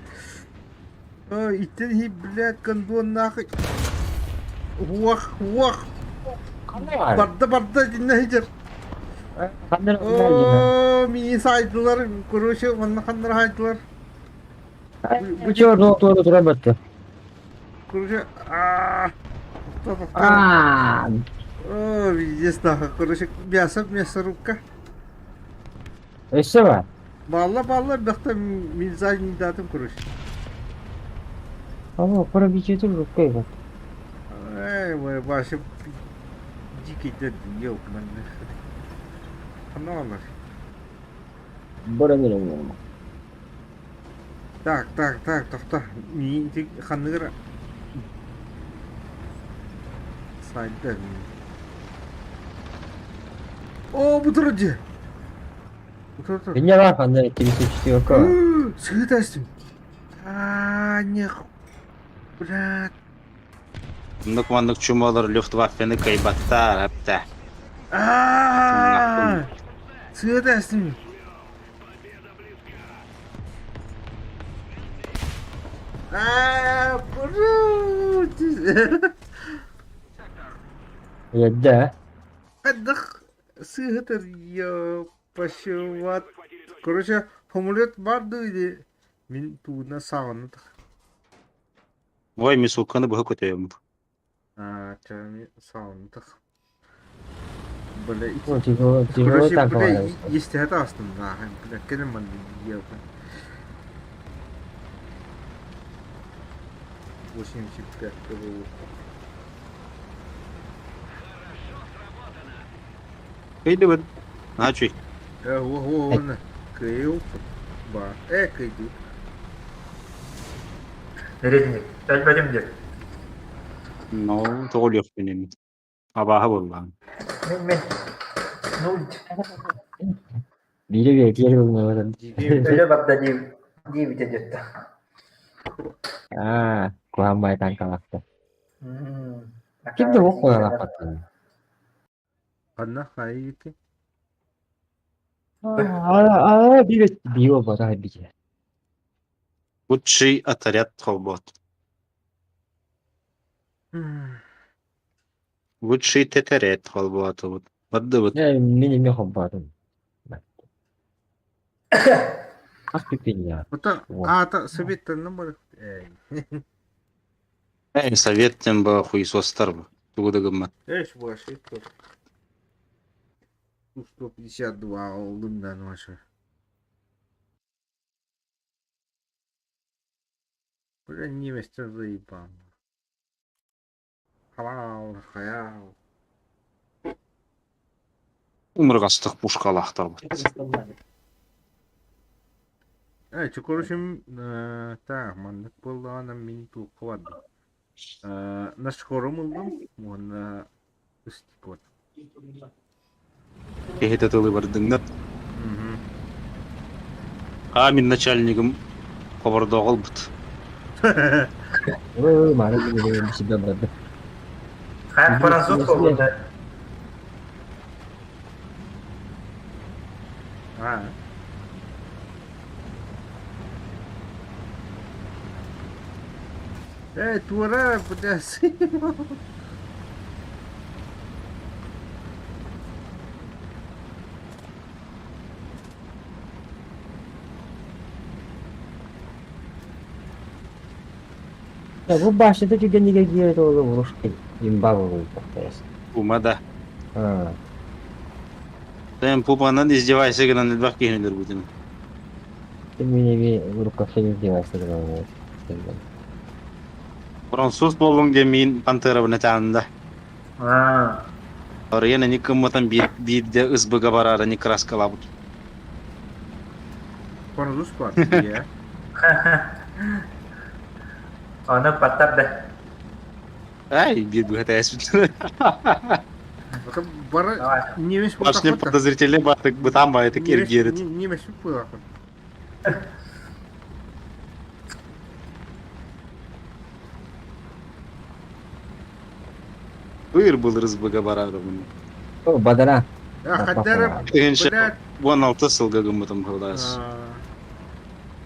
Иттен хи, блядь, кондон нахуй. Уах, уах. Барда, барда, динне хиджер. Оо, мини сайдылар, короче, манна ханнар хайдылар.
Бу чор туора турар батта.
Короче, аа. Аа. Оо, пиздец нахуй, короче, мясо, мясорубка.
Өссө бар.
Балла, балла, бахта мин задний датым, короче.
Ама пробичетер рукой бар.
Эй, мой башы дикий дед, ёлк, Ханна
Бара берем.
Так, так, так, тохто. Миин ити ханныгар сайда. О, бу турар дьиэ. Бу турар турар.
Инньэ баар ханна 34
Сыыта эстим. А, не, блядь.
Оннук маннык чумалар Люфтваффены кыайбаттар, эптэ.
Аа! Сыыта эстим. Аа,
Уйадда.
Хайдах сыыһытар пошиват. Короче, самолет бар дуу или мин тууна саҕана
Ой, мин суукканы быһа көтөйөм.
Аа, саҕана Бля,
Тяжело, тяжело
короче,
так
бля,
говорят.
естеһэ таҕыстым нахуй, бля, кэлин манна ел. 85 было.
Кыйдыбыт. Начуй.
Э, во, во, вон, кыйыл, ба, э, кыйды.
Редник. Өлбөтүм диэн.
Ну, тоҕо өлүөхпүн эми. Абааһы буоллаҕым.
Мин мин. Нуль.
Биири биэртиэр ылынабытын.
Өлө барда дии диэбитэ диэттэ.
Аа, куһаан байтан калахта. Ким да ох куһаан
Ханна хайыты?
Аа, биир биир бара бите.
Лучший отряд холбот. Лучший тетерет холботубут. Бардыбыт.
Мин эме холбоотум. Хас пипиня.
Ото аата советтанна бар.
Эй, совет тем ба хуесостар бу. Тугу да гыммат.
Эш ваши 152 олдум ваша. Бля, немецтер заебал. Халал, хаял.
Умыргастык пушкалаахтарбыт.
Э, чукурушим, так, маннык буоллаҕына мин туохха бардым. Нашкорум ыллым уонна ыстыкот.
Киһитэ тылы бардыҥнар. Аа, мин начальнигым хобордооҕу ылбыт.
Ой, мары себя барды.
Хайа француз буолбута.
Аа. Э, туора, блядь.
Бу башняда түгэнигэ киирэ олу урушки имба болуйбаттар.
Ума да.
Аа.
Сен пупанан издевайся гынан элбэх киһини өлөрбүтүм.
Ты меня рукавчик издевайся гынан.
Француз буоллуҥ диэн миин пантерабын этаанда.
Аа.
Арыйан ини кыммытан биир биирдэ ысбыга бараары ини краскалаабыт.
Конузус бар дии.
Ону баттар да.
Ай, биир быһа тээспит.
Бары немец
Башня подозрительный баатык бытаан баайытык эргиэрит.
Немец буолаахын.
Быыр былыр СБГ бараарыбын.
О, бадара.
Хаддара,
Тыһыынча 16 сылга гыммытым хылаас.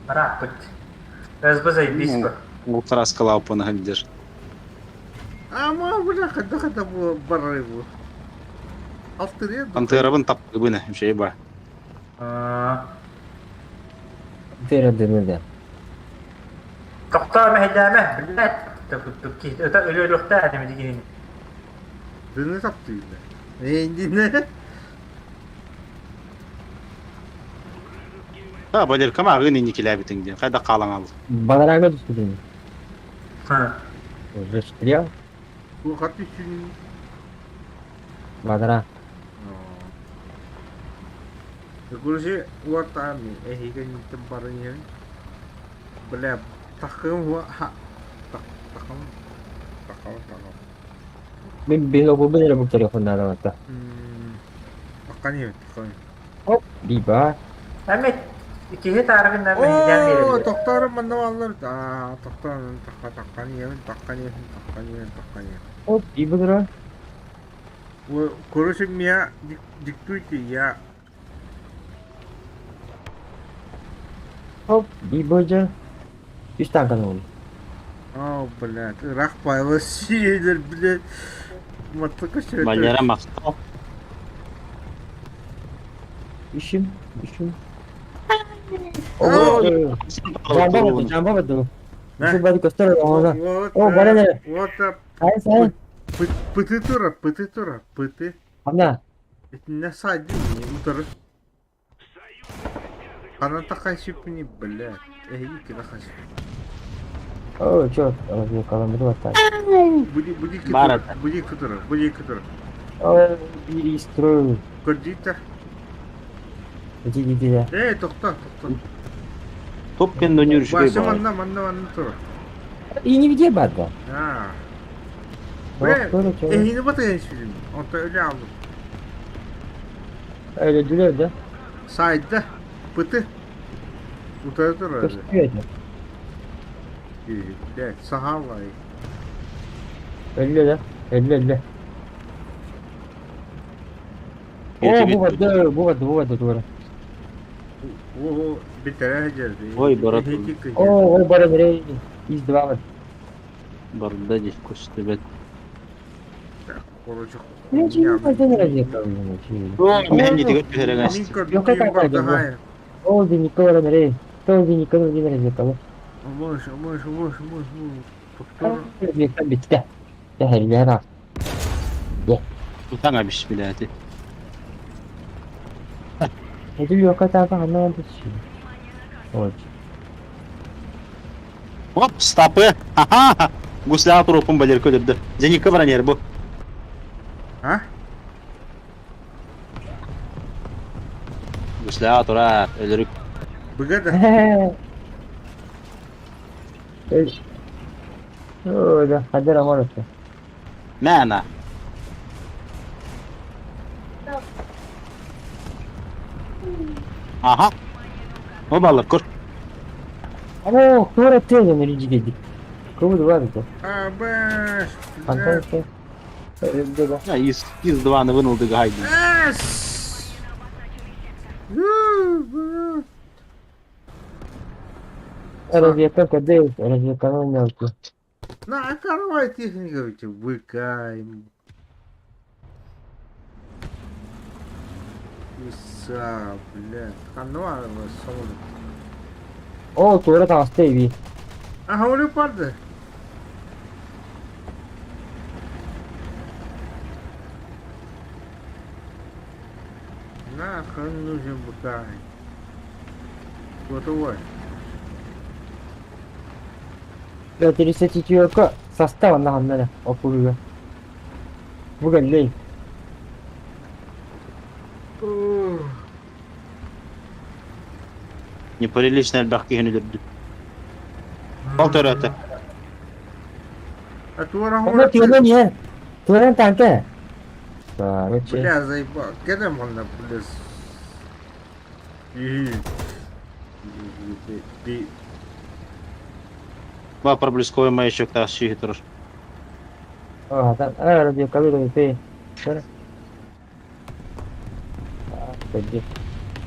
Барааппыт. СБ заебись бы.
Ол краскалааппын сылдьар.
Ама, бля, хадда-хадда бу барар бу. Алтырыа.
Антыарабын таптыбын, үчүгэй ба.
Тыра дымыда.
Тохтоо мэһэйдээмэ, блядь, киһи ыта өлүөлүөхтээх этим ити киһини.
Дыны таптыыллар. Эйдине.
Та Валеркам ааҕыын инникилээбитиҥ диэн хайдах хаалан хаалбыт.
Балараага түспүтүн. Уже стрел.
Туохат үчүн.
Бадара.
Короче, вот там эһиги интим баран иһэн. Бля, такым ха такым такым такым.
Мин билобубун эрэ бу телефоннаабата.
Таккан иһэбит, таккан.
Оп, биба.
Эмит киһи таарыгын да мэһэйдээн
Оо,
биэрэбит.
тохтоорум манна бааллар. Аа, тохтоорум такка таккан иһэбин, таккан иһэбин, таккан иһэбин, таккан иһэбин.
Оп, биба
Короче, меня диктуйте, я
Оп, биба Үс танканы ол.
О, блядь, ыраах Павел сиэлэр, блядь. Маттыка сөтөр.
Валера махтал.
Үшүм, үшүм. О, жамба бады, жамба бады. Үшүм бады көстөр оҕоно. О, баран эрэ.
Вот,
Сайын, сайын.
пыты тура, пыты тура, пыты.
Ханна?
Итиннэ саадьын утары. Ханан тахайсыппыный, блядь. Эһиги кида хасып.
О, чё, развлекалам баттар.
Буди, буди
Бар
кытыра, буди кытыра, буди кытыра.
О, перестрою.
Көрдүйті.
Иди, иди, да.
Эй, тохто, тохто.
Топ кэннэ өнүр үчүгэй
Башы
баҕайы.
манна, манна, манна тура.
И не где бадда.
Аа. Бля, эһини батайын сүрүн. Онто өлө алдым.
Öyle duruyor da.
Сайда. Пыты. Утары турар.
Көстүө этэ.
Блядь, сахалай.
Өллө да. Өллө өллө. О, бу барды, бу барды, бу барды туора.
О, битере жерди.
Ой, барат.
О, ой, бара берей. Из два бар.
Барда здесь көстүбэт.
Короче,
Не,
хуйня.
О, мен итигэр түһэрэн
Минка
Yok, yok,
барда
yok.
хай.
О, Никола Андрей. То Никола Никола.
Ош, ош, ош, ош, Токтор.
Bitti. Тэһэллэр
Тутаҥа бисмилээти.
Эти лёка таба ханна түсү. Ой.
Оп, стапы! Ха-ха! Гусля туруоппун Валерка өлөрдө. Зенитка баран иһэр бу.
А?
Гусля турар, өлөрүк.
Быга да.
Эй. О, да, хадер амарата.
Мэна. Аха. О баллар көр.
О, туора тыадан рижигедик. Көбү бар да.
А, баш.
Фантастика. Да.
Я из из два на вынул дыгайду.
Эс!
Разведка каде, разведка мелкий.
На, корвай техника ведь выкаем. Иса, блядь. Хануа, самолет.
О, туора таасты иби.
Ага, улю парды. Нахрен нужен быкай. Готовой.
Да, 34 состава на ханна окуруга. Бу кэллэй.
Неприлично элбэх киһини өлөрдүм. Ол төрөөтө.
А туора
Онно тыынан иһэр. Тыынан танка. Короче.
Бля, заебал. Кэлэн манна, бля.
Ба проблесковый маячок таас сүүһү турар.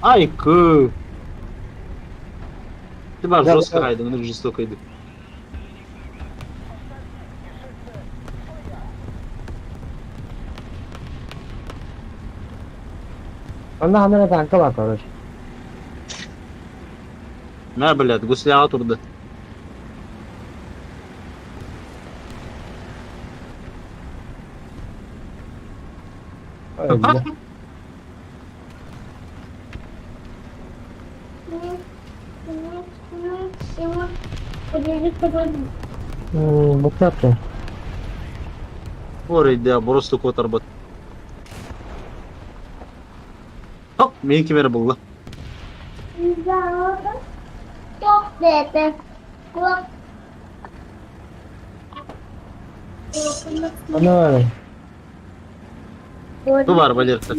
Айкы! Ты бар жестко кайдың, ынырык жестоко иди.
Онно ханна танка бар, короче.
На, блядь, гусляға турды.
Буксатты.
Оройда просто куотарбыт. Хоп, мин ким эрэ булла.
Аны
Бу бар Валерка.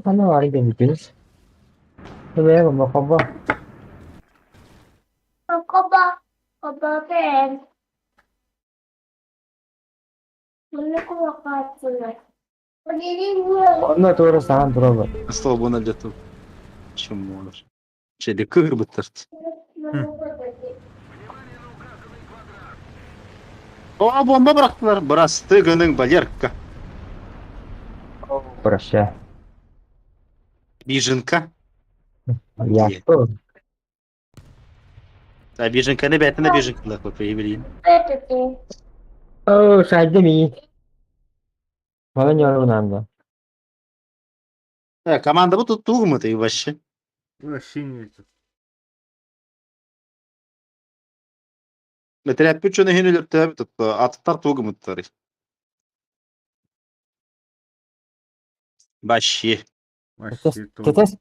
Ханна баар диэбитиҥ? Бэйэм хобо. Онно туора саһан тураллар.
Столбун алдьаттым. Чумолар. Чэди кыырбыттар. О, бомба бырахтылар. Бырасты гының Валерка.
Прощай.
Биженка.
Я что?
А биженканы бәтіне биженкалар көпейі білейін.
Оо, шайды ми. Маны ньоруунан
Э, команда бу туттугумы ты вообще?
Вообще не это.
Метрәппүт дьону иһин өлөртөөбүт аттар тугумуттар. Вообще.
Вообще то.
Кэтээс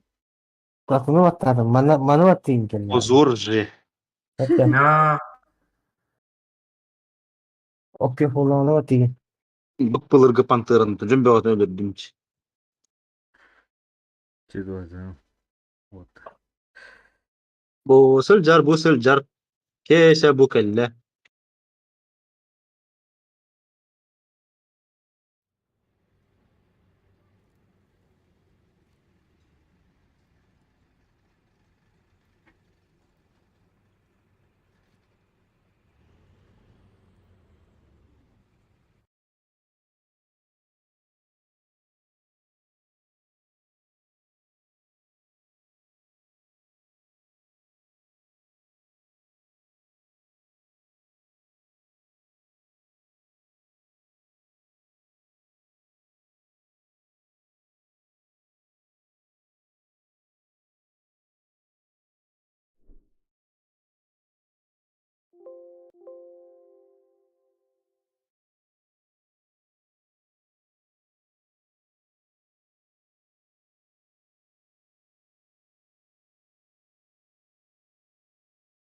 Татыны баттаатым, маны маны баттыйын кэллэ.
Позор же.
Это
На.
окей холлоҕуна баттыйын.
Бу былыргы пантераны дьон бөҕөтүн өлөрдүм.
Чего Вот.
Бу сылдьар, бу сылдьар. Кээсэ бу кэллэ.